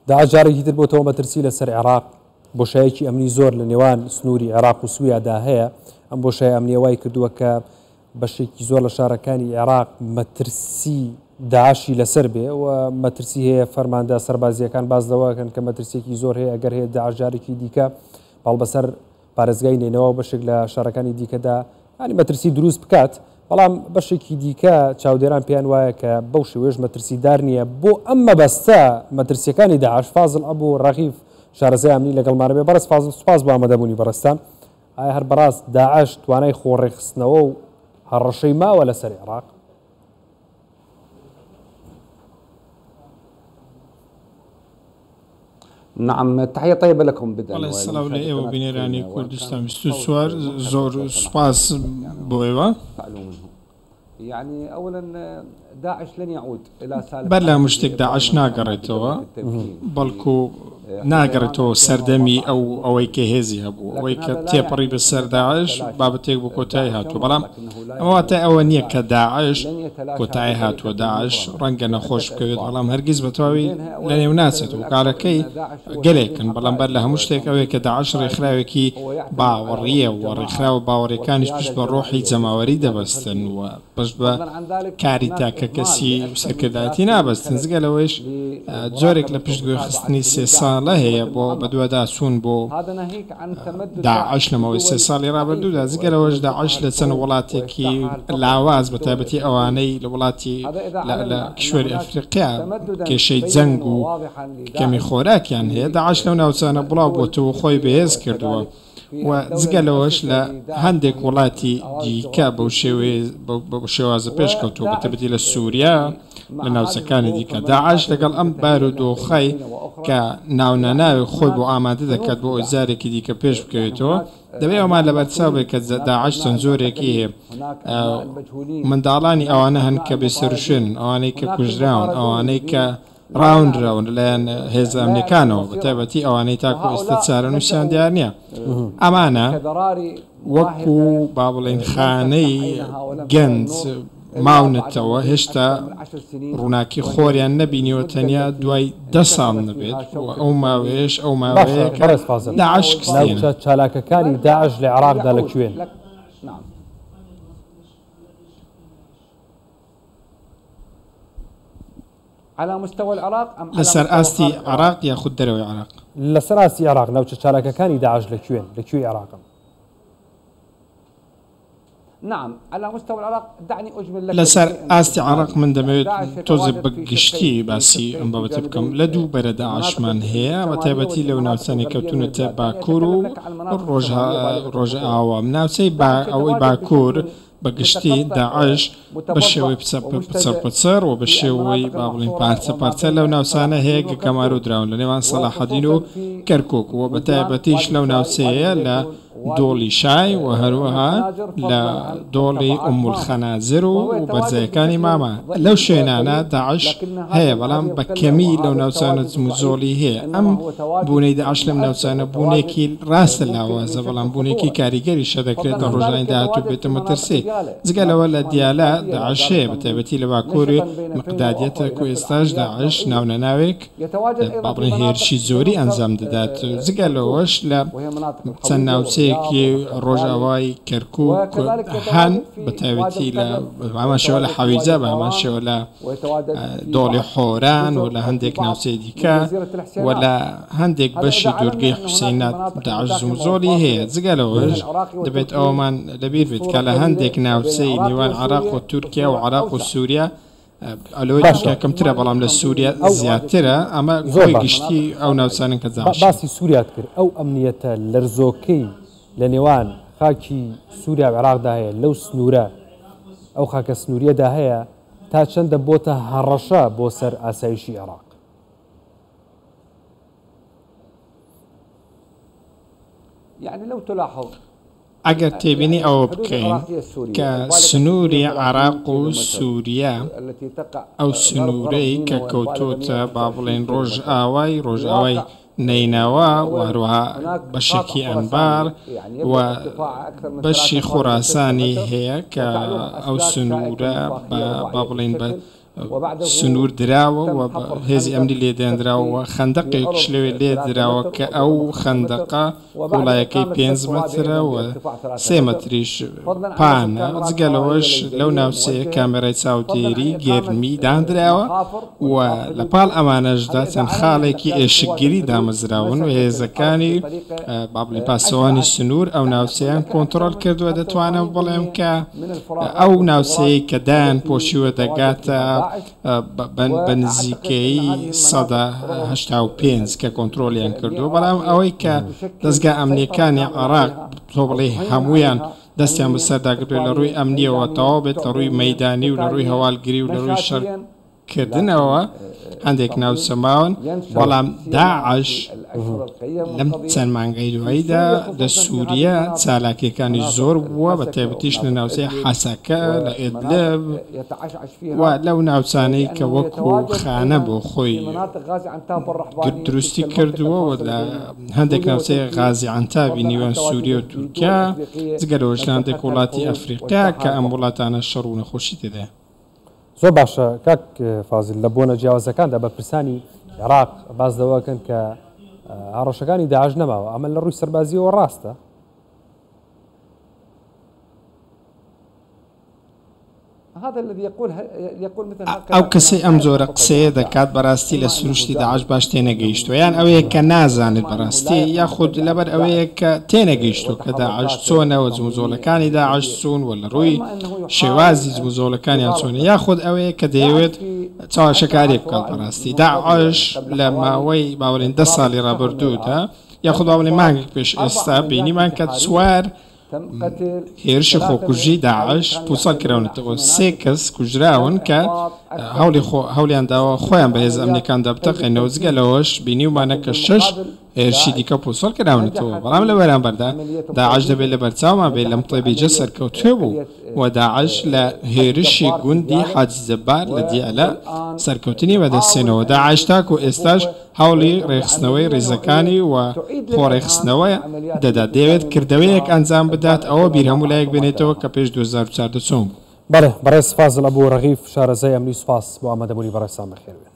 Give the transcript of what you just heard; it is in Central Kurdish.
داعش جارێکی تر بۆتەوە مەترسی لەسەر عێراق، بۆشایەکی ئەمنی زۆر لە نێوان سنووری عێراق و سووریادا هەیە، ئەم بۆشایە ئەمنیە وای کردووە کە بەشێکی زۆر لە شارەکانی عێراق مەترسی داعشی لەسەر بێ و مەترسی هەیە فەرماندە سەربازییەکان باس لەوە کەن کە مەترسیەکی زۆر هەیە ئەگەر هەیە داعش جارێکی دیکە پاڵ بەسەر پارێزگای نەینەوا و بەشێک لە شارەکانی دیکەدا ینی مەترسی دروست بکات، بەڵام بەشێکی دیکە چاودێران پێیان وایە کە بەو شێوەیەش مەترسیدار نییە بۆ ئەم مەبەستە مەترسیەکانی داعش. فازڵ ئەبو ڕەغیف شارەزای ئەمنی لەگەڵمانە بێ. بەڕێز فازڵ سوپاس بۆ ئامادەبوونی بەڕێزتان. ئایا هەر بەڕاست داعش توانای خۆڕێکخستنەوە و هەڕەشەی ماوە لەسەر عێراق؟ نعم تحية طيبة لكم بدءا. بەڵێ سڵاو لە ئێوە بینەرانی کوردستان 24، زۆر سوپاس بۆ ئێوە. بەر لە هەموو شتێک داعش ناگەڕێتەوە، بەڵکو ناگەڕێتەوە سەردەمی ئەو ئەوەی کە هێزی هەبوو، ئەوەی کە تێپەڕی بەسەر داعش بابەتێک بۆ کۆتایی هاتووە، بەڵام ئەمە واتای ئەوە نییە کە داعش کۆتایی هاتووە، داعش ڕەنگە نەخۆش بکەوێت، بەڵام هەرگیز بە تەواوی لەنێو ناچێت. هۆکارەکەی گەلێکن، بەڵام بەر لە هەموو شتێک ئەوەیە کە داعش ڕێکخراوێکی باوەڕییە و ڕێکخراوە باوەڕییەکانیش پشت بە ڕۆحی جەماوەری دەبەستن و پشت بە کاری تاکەکەسی و سەرکردایەتی نابەستن، جگە لەوەیش جۆرێک لە پشتگوێخستنی سێ ساڵە هەیە بۆ بەدواداچوون بۆ داعش لە ماوەی سێ ساڵی ڕابردوودا، جگە لەوەش داعش لە چەند وڵاتێکی لاواز بە تایبەتی ئەوانەی لە وڵاتی لە کیشوەری ئەفریقیا کێشەی جەنگ و کەمی خۆراکیان هەیە، داعش لەو ناوچانە بڵاو بۆتەوە و خۆی بەهێز کردووە و جگە لەوەش لە هەندێک وڵاتی دیکە بەو شێوەیە بەو شێوازە پێشکەوتووە بە تایبەتی لە سووریا لە ناوچەکانی دیکە داعش لەگەڵ ئەم بارودۆخەی کە ناونەناوێک خۆی بۆ ئامادە دەکات بۆ ئەوەی جارێکی دیکە پێش بکەوێتەوە دەبێت ئەومان لەبەرچاو بێت کە داعش چەند جۆرێکی هەیە منداڵانی ئەوانە هەن کە بێسەروشوێنن ئەوانەی کە کوژراون ئەوانەی کە ڕاونراون لەلایەن هێزە ئەمنیەکانەوە بەتایبەتی ئەوانەی تاکو ئێستا چارەنووسیان دیار نییە ئەمانە وەکو با بڵێین خانەی گەنج ماونەتەوە هێشتا ڕووناکی خۆریان نەبینیوە تەنیا دوای دە ساڵ نەبێت و ئەو ماوەیەش ئەو ماوەیە کە داعش شکستیان. ناوچە چالاکەکانی داعش لە عێراقدا لە کوێن؟ لەسەر ئاستی عێراق یاخود دەرەوەی عێراق؟ لەسەر ئاستی عێراق ناوچە چالاکەکانی داعش لە کوێن؟ لە کوێی عێراقن؟ لەسەر ئاستی عێراق من دەمەوێت تۆزێ بە گشتی باسی ئەم بابەتە بکەم. لە دوو بەرە داعشمان هەیە بە تایبەتی لەو ناوچانەی کەوتوونەتە باکوور و ڕۆژئاوا. ناوچەی ئەوەی باکوور بە گشتی داعش بە شێوەی پچڕپچڕ و بە شێوەی با بڵێین پارچە پارچە لەو ناوچانە هەیە کە گەمارۆ دراون لە نێوان سەڵاحەدین و کەرکوک و بە تایبەتیش لەو ناوچەیە لە دۆڵی شای و هەروەها لە دۆڵی ئومولخەنازر و بەرزایەکانی ماما لەو شوێنانە داعش هەیە بەڵام بە کەمی لەو ناوچانە جموجۆڵی هەیە ئەم بوونەی داعش لەم ناوچانە بوونێکی ڕاستە لاوازە بەڵام بوونێکی کاریگەریشە دەکرێت لە ڕۆژانی داهاتوو بێتە مەترسی جگە لەوە لە دیالە داعش هەیە بە تایبەتی لە باکووری مقدادیە تاکو ئێستاش داعش ناونەناوێک با بڵێین هێرشی زۆری ئەنجام دەدات جگە لەوەش لە چەند ناوچەیەکی ڕۆژئاوای کەرکوک هەن بە تایبەتی لە هەمان شێوە لە حەویجە بە هەمان شێوە لە دۆڵی حۆران و لە هەندێک ناوچەی دیکە و لە هەندێک بەشی دوورگەی حوسینات داعش زۆری هەیە. جگە لەوەش دەبێت ئەوەمان لەبیر بێت کە لە هەندێک ناوچەی نێوان عێراق و تورکیا و عێراق و سووریا لەوەی تورکیا کەمترە بەڵام لە سووریا زیاترە. ئەمە زۆر کۆی باشە. گشتی ئەو ناوچانەن کە داعشن. باسی سووریات کرد، ئەو ئەمنیەتە لەرزۆکەی لە نێوان خاکی سووریا و عێراقدا هەیە، لەو سنوورە ئەو خاکە سنووریەدا هەیە، تا چەندە بۆتە هەڕەشە بۆ سەر ئاسایشی عێراق؟ ئەگەر تێبینی ئەوە بکەین کە سنووری عێراق و سووریا ئەو سنوورەی کە کەوتۆتە با بڵێین ڕۆژئاوای ڕۆژئاوای نەینەوا و هەروەها بەشێکی ئەنبار و بەشی خۆراسانی هەیە کە ئەو سنوورە با بڵێین بە سنوور دراوە و هێزی ئەمنی لێ دێنراوە و خەندەقێکیش لەوێ لێ دراوە کە ئەو خەندەقە قوڵایەکەی پێنج مەترە و سێ مەتریش پانە، جگە لەوەش لەو ناوچەیە کامێرای چاودێری گەرمی داندراوە و لە پاڵ ئەمانەشدا چەند خاڵێکی ئێشکگری دامەزراون و هێزەکانی با بڵێین پاسەوانی سنوور ئەو ناوچەیان کۆنتڕۆڵ کردووە، دەتوانم بڵێم کە ئەو ناوچەیەی کە دایان پۆشیوە دەگاتە بە نزیکەیی 85% کە کۆنترۆڵیان کردووە، بەڵام ئەوەی کە دەزگا ئەمنییەکانی عێراق تۆ بڵێی هەموویان دەستیان بەسەردا گرتووە لە ڕووی ئەمنییەوە تەواو بێت، لە ڕووی مەیدانی و لە ڕووی هەواڵگری و لە ڕووی شەڕ کردنەوە هەندێک ناوچە ماون، بەڵام داعش لەم چەند مانگەی دواییدا لە سووریە چالاکییەکانی زۆر بووە، بە تایبەتیش لە ناوچەی حەسەکە، لە ئیدلب و لەو ناوچانەی کە وەکو خانە بۆ خۆی دروستی کردووە و لە هەندێک ناوچەی غازی عەنتابی نێوان سووریە و تورکیا، جگە لەوەش لە هەندێک وڵاتی ئەفریقیا کە ئەم وڵاتانە شەڕ و نەخۆشی تێدایە. زۆر باشە کاک فازیل، لە بۆنە جیاوازەکاندا بەرپرسانی عێراق باس لەوە ئەکەن کە هەڕەشەکانی داعش نەماوە، ئەمە لە ڕووی سەربازیەوە ڕاستە؟ ئەو کەسەی ئەم جۆرە قسەیە دەکات بەراستی لە سروشتی داعش باش تێنەگەیشتووە، یان ئەوەیە کە نازانێت بەراستی، یاخود لەبەر ئەوەیە کە تێنەگەیشتووە کە داعش چۆنە و جموجۆڵەکانی داعش چوون و لە ڕووی شێوازی جموجۆڵەکانیان چۆنە، یاخود ئەوەیە کە دەیەوێت چەواشەکاری بکات. بەڕاستی داعش لە ماوەی با بڵێین 10 ساڵی ڕابردوودا یاخود با بڵێین مانگێک پێش ئێستا بینیمان کە چوار هێرشی خۆکوژی داعش پوچەڵ کراونەتەوە، سێ کەس کوژراون کە هەوڵی خۆ هەوڵیان داوە خۆیان بە هێزە ئەمنیەکاندا بتەقێنەوە، جگە لەوەش بینیومانە کە شەش هێرشی دیکە پوچەڵ کراونەتەوە، بەڵام لە بەرامبەردا داعش دەبێت لەبەرچاومان بێت لەم تێبیجە سەرکەوتوو بوو و داعش لە هێرشی گوندی حاجی جەبار لە دیالە سەرکەوتنی بەدەستهێنەوە، داعش تاکو ئێستاش هەوڵی ڕێکخستنەوەی ڕیزەکانی و خۆڕێکخستنەوە دەدات، دەیەوێت کردەوەیەک ئەنجام بدات، ئەوە بیر هەموو لایەک بێنێتەوە کە پێش 2014 چۆن بوو. بەڵێ بەڕێز فازڵ ئەبو ڕەغیف شارەزای ئەمنی سوپاس بۆ ئامادەبوونی بەڕێزتان بەخێربێن.